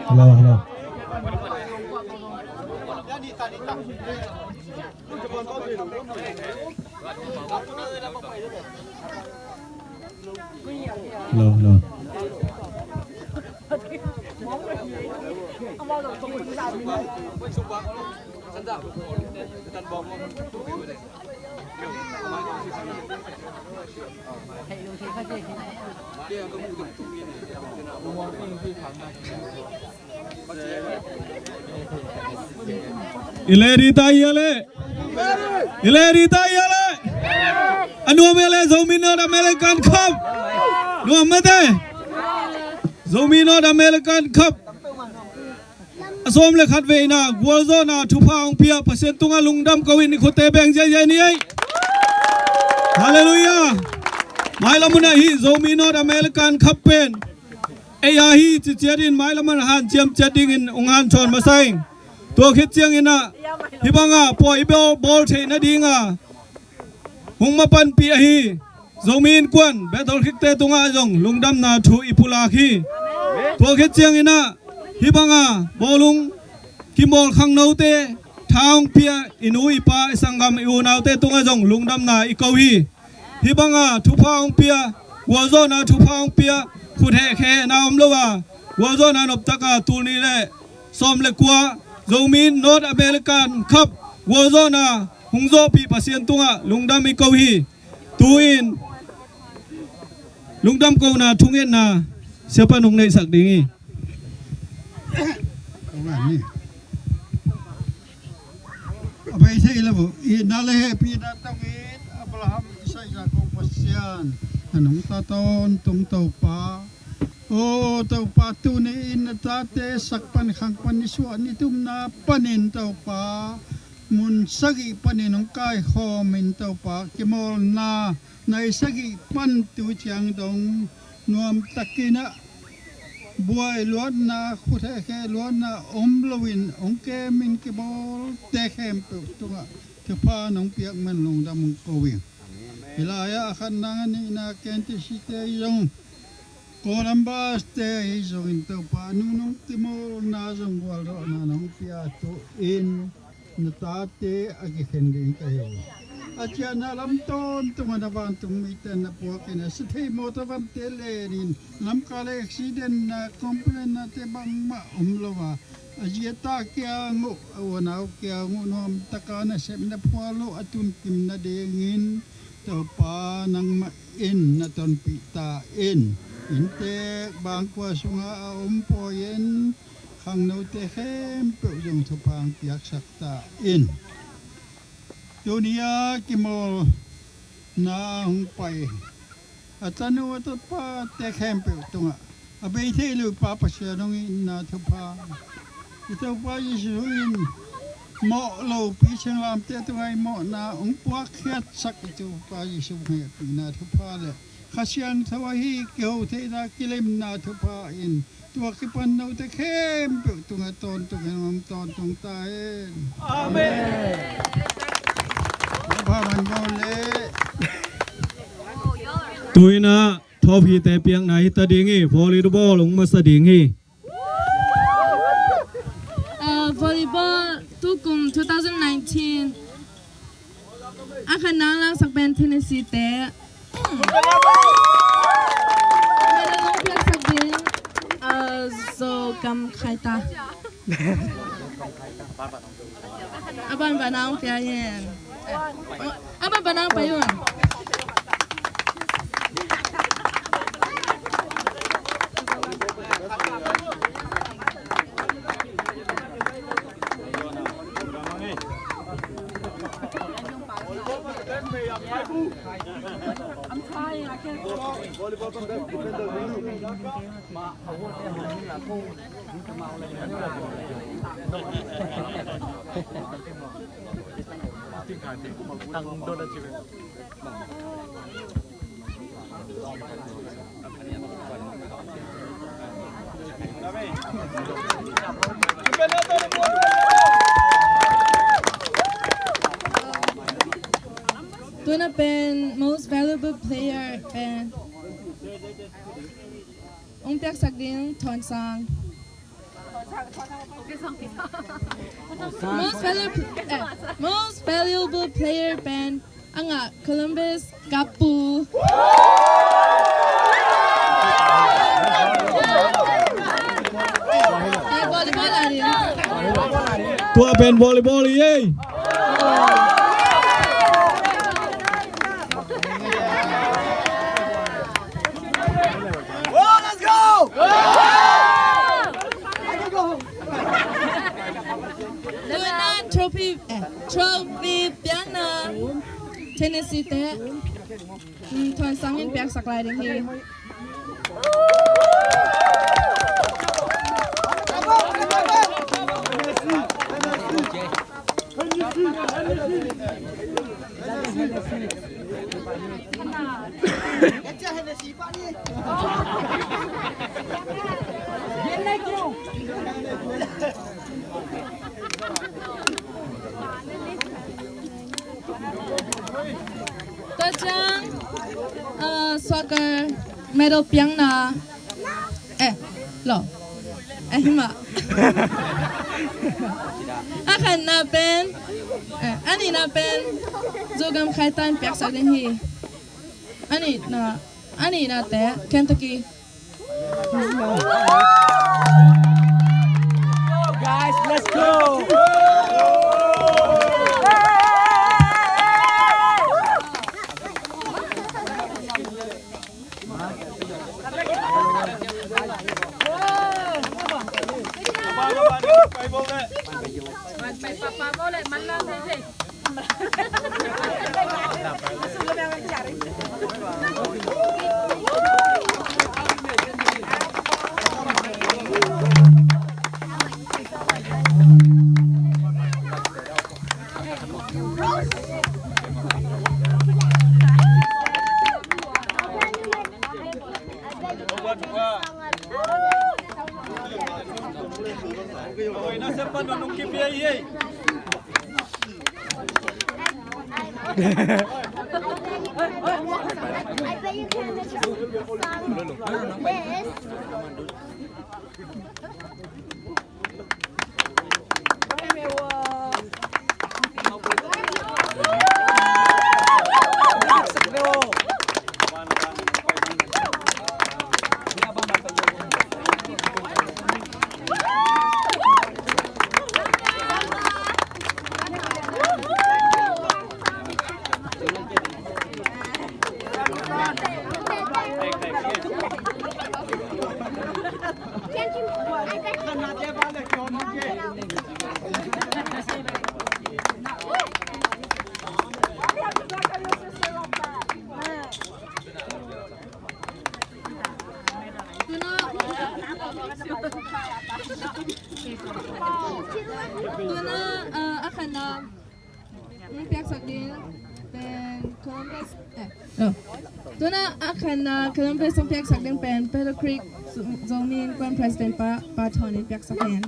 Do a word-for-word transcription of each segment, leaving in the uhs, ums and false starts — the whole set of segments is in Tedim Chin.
Hello, hello. Hello, hello. I le di ta i a le. I le di ta i a le. A nuam i a le Zomi North American Cup. Nuam mate. Zomi North American Cup. A sawm le khat veina gualzawhna thupha hong pia Pasian tungah lungdam ko in i khutte beng ziahziah ni ei. Halleluiah. Mailam hun ah hih Zomi North American Cup pen ei a hi ciciat in mailam ah hanciam ciat dingin hong hansawn masa ing. Tua khit ciangin ah hih bangah pua i bawl, bawl theih nadinga hong mapanpih ahi Zomi Innkuan Bethel Khikte tungah zong lungdamna thu i pulak hi. Tua khit ciangin ah hih banga bawlung kimawl khangnote tha hong pia i nu i pa i sanggam i unaute tungah zong lungdamna i ko hi. Hih banga thupha hong pia, gualzawhna thupha hong pia, khut hehkhehna om lo a gualzawhna noptaka tul nih le sawm le kua Zomi North American Cup gualzawhna hong zawhpih Pasian tungah lungdam i ko hi. Tu-in lungdam kohna thungetna siapa nong neihsak ding hi. A bei thei lo uh, itna le hehpihna tawh in Abraham, Isaac, Jacob Pasian, a nungta tawntung Topa. Aw Topa, tuni in na tate sak pan khang pan i suah ni tumna panin Topa, mun sagih panin hong kaikhawm in Topa, kimawlna nai sagih pan tu ciang dong nuam takin ah buai luatna, khut hehkheh luatna om loin hong kemin kibawlte khempeuh tungah thupha nong piak man lungdam hong ko ing. Hih lai-ah a khatna a nihna K N T C te hi zong, Columbus te hi zongin Topa, nunung kimawlna zong gualzawhna nong pia tu-in na tate a kikhen ding ka hi uh. A ciahna lam tawntung a na vantung mite na puakin a si thei mawtaw vante lenin lamkal accident na complain nate bangmah om lo a, a ziate kiang uh, a unau kiang uh nuamtaka nasepna phual uh a tunkim nadingin Topa nangmah in na tonpih ta in. Inntek bangkua sungah a om pawi-in khangnote khempeuh zong thupha hong piaksak ta in. Tuni-a kimawlna hong pai a tanu a tatpate khempeuh tungah a bei thei lo i Pa Pasian hong itna thupha, i Topa Jesuh in mawh lopi singlamteh tungah i mawhna hong puakkhiatsak i Topa Jesuh hong hehpihna thupha le Kha Siangtho ahi kiho theihna kilemna thupha in tua kipan note khempeuh tungah tawntung in hong tawntung ta hen. Amen. Pha man bawl le. Tu-in ah trophy te piakna hi ta ding hi, volleyball hong masa ding hi. Ah, volleyball tukum two thousand nineteen a khatna laksak pen Tennessee te. Medal hong piaksak ding, ah, Zo Kam Khai ta. A banban a hong pia yen. A banban a hong pia yen. Tuna pen most valuable player pen hong piaksak ding Thawnsang. Most valuable, eh, most valuable player pen a ngah Columbus Kapu. Eh, volleyball a ding. Tua pen volleyball hi ei. Oh, let's go! Tuna trophy, eh, trophy piakna Tennessee te, mm, Thuan Sang in piaksak lai ding hi. Tua ciang, ah, soccer medal piakna, eh, lo. Eh, hi mah. A khatna pen, eh, a nihna pen Zogam Khaita in piaksak ding hi. A nihna, a nihna te Kentucky. Guys, let's go! Tuna, tuna, ah, a khatna hong piaksak ding pen Columbus, eh, no. Tuna a khatna Columbus hong piaksak ding pen Battle Creek Zomi Innkuan President pa, Pa Thon in piaksak hen.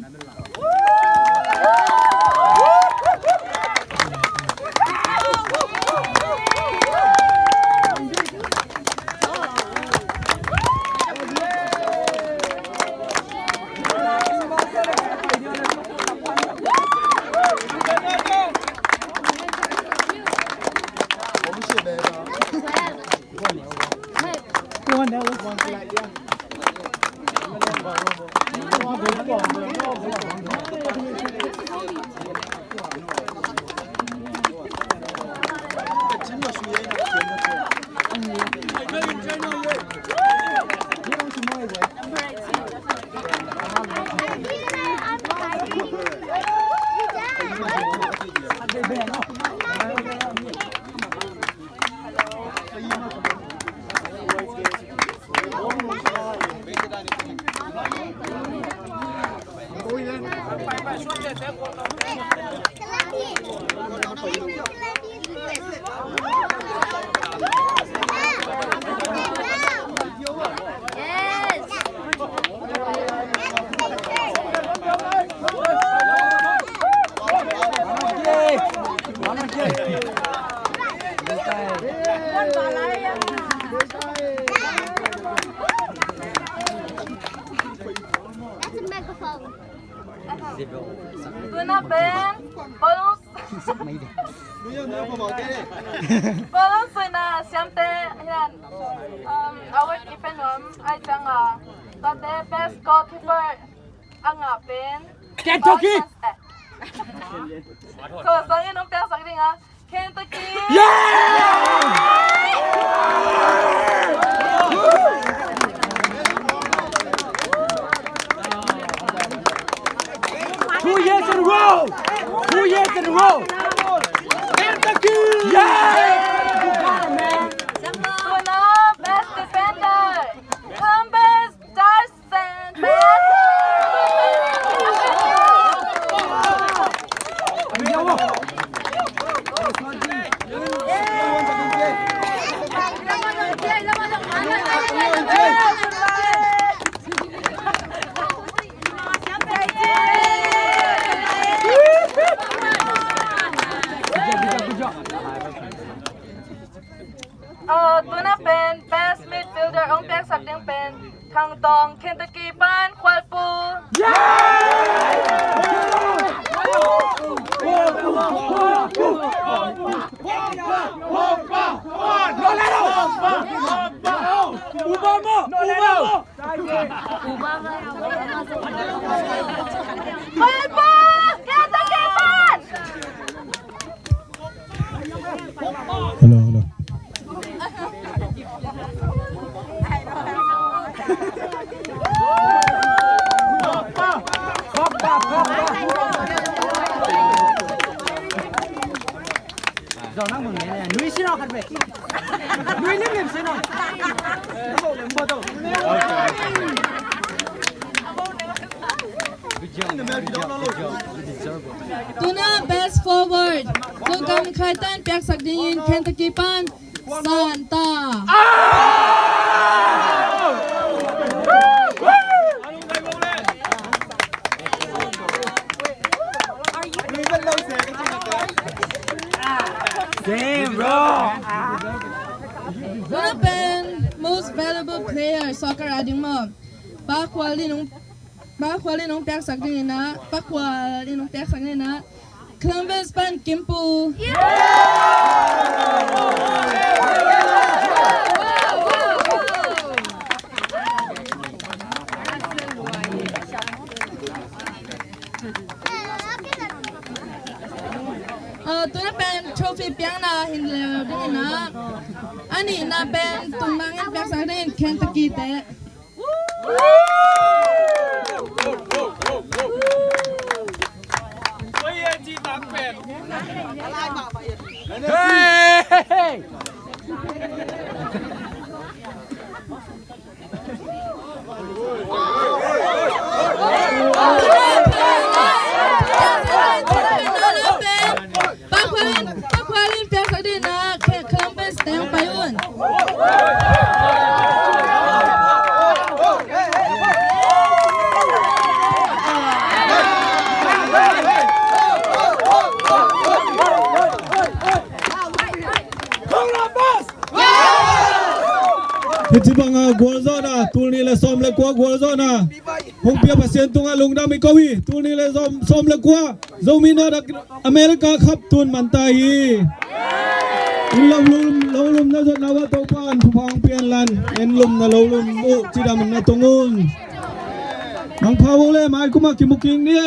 That's a microphone. Tuna pen bawlung, bawlung suina siamte hian, um, award i pe nuam ai cianga, tuate best goalkeeper a ngah pen Kentucky. Eh. Ko sangin hong piaksak ding a, Kentucky. Yeah! Two years in a row. Two years in a row. Kentucky. Yeah! Tuna best defender, Columbus Stars. Tuna pen best midfielder hong piaksak ding pen Thang Tawng, Kentucky pan Khualpu. Hello, hello. Tuna best forward, Zogam Khaitan piaksak dingin Kentucky pan Santa. Same, bro. Tuna pen most valuable player soccer a ding maw, Pa Khual in hong, Pa Khual in hong piaksak dingin ah, Pa Khual in hong piaksak dingin ah, Columbus pan Kimpu. Ah, tuna pen trophy piakna hi lel dingin ah, a nihna pen tun mangin piaksak dingin Kentucky te. Pa Khual in, Pa Khual in piaksak dingin ah, Columbus te hong pai un. Hih ci banga gualzawhna, tul nih le sawm le kua gualzawhna hong pia Pasian tungah lungdam i ko hi. Tul nih le sawm, sawm le kua Zomi Nahdek America Cup tun man ta hi. In lo lum, lo lumna zotna uah Topa in thupha hong pia hen la, en lumna lo lum uh cidam in na tung un. Mangpha uh le mai kumah kimu kik ni.